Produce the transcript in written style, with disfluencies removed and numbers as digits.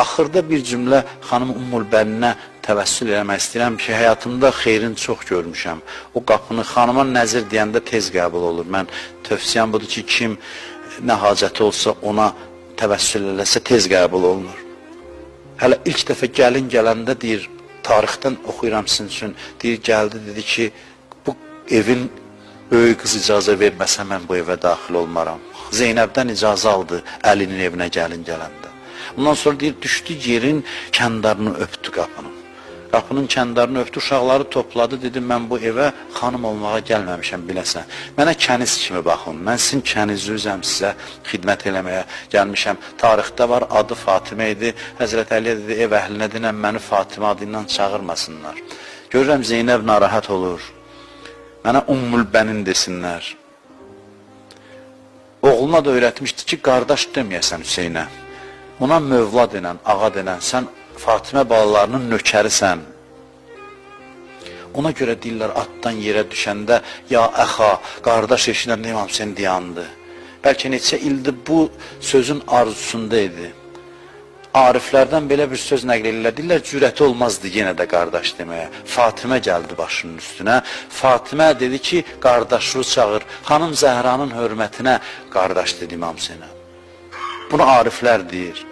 Axırda bir cümlə xanım Ummul Bəninə təvəssül eləmək istəyirəm ki, həyatımda xeyrin çox görmüşəm. O qapını xanıma nəzir deyəndə tez qəbul olur. Mən tövsiyəm budur ki, kim nə hacəti olsa ona təvəssül eləsə tez qəbul olunur. Hələ ilk dəfə gəlin gələndə deyir, tarixdən oxuyuram sizin üçün, deyir, gəldi, dedi ki, bu evin böyük qız icazə verməsə mən bu evə daxil olmaram. Zeynəbdən icazə aldı Əlinin evinə gəlin gələndə. Ondan sonra deyir, düşdü yerin kəndarını öpdü qapının. Qapının kəndarını öpdü, uşaqları topladı, dedi, mən bu evə xanım olmağa gəlməmişəm, biləsən. Mənə kəniz kimi baxın, mən sizin kənizinizəm, sizə xidmət eləməyə gəlmişəm. Tarixdə var, adı Fatimə idi. Həzrət Əliyə dedi, ev əhlinə denən məni Fatimə adı ilə çağırmasınlar. Görürəm Zeynəb narahat olur. Mənə Ummul Bənin desinlər. Oğluna da öyrətmişdi ki, qardaş deməyəsən Hüseynə. Ona mövla denən, ağa denən, sən Fatimə balalarının nökərisən. Ona görə deyirlər atdan yerə düşəndə ya əxa, qardaş eşidəndə İmam Hüseyn dayandı. Bəlkə neçə ildir bu sözün arzusunda idi. Ariflərdən belə bir söz nəql edirlər. Deyirlər cürəti olmazdı yenə də qardaş deməyə. Fatimə gəldi başının üstünə. Fatimə dedi ki, qardaşını çağır. Xanım Zəhranın hörmətinə qardaş dedi İmam Hüseynə. Bunu ariflər deyir.